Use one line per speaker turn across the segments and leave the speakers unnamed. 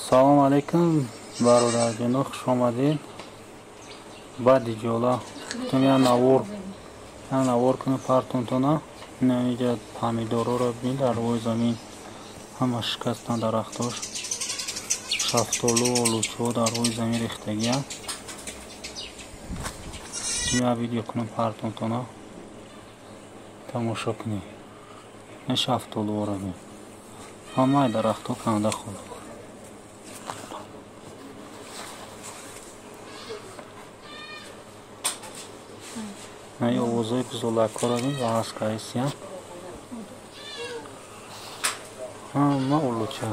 Салом алейкум, бародарҷоно, хуш омадед. Баъди ҷола гуфтам я навор кунам партонтона. Инаиҷа помидорҳоро бибин, дар рӯи замин ҳама шикастан дарахтош. Шафтолу, олучҳо дар рӯи замин рехтагианд. Я видео кунам партонтона, тамошо кунед. Ин шафтолуҳоро бибин, ҳамаи дарахтҳо канда хӯрд. Ай овозҳои бузолакҳоро бин ва ҳаскаисиян. Ҳама олуча.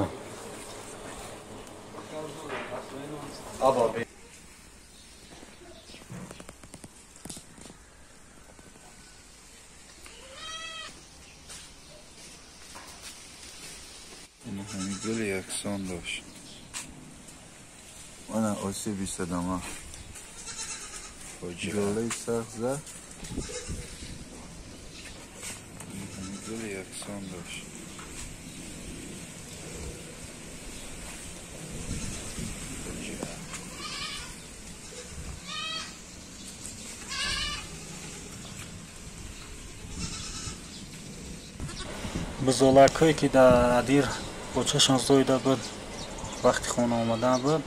Ҳамин гули яксон дошт. Мана оси бистадама. Ҷолаи сахт зад. Ҳамин гули яксон дошт.
Бузолакҳое ки дар адир бочашон зоида буд, вақти хона омадан буд,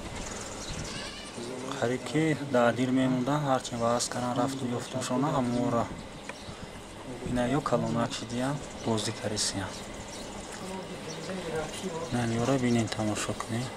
қариб ки дар адир мемондан, ҳарчанд ваҳз кардан рафту ёфтушона ҳамора инаё калонак шидиян, бозӣ карисиян. Инамёра бинен, тамошо кунед.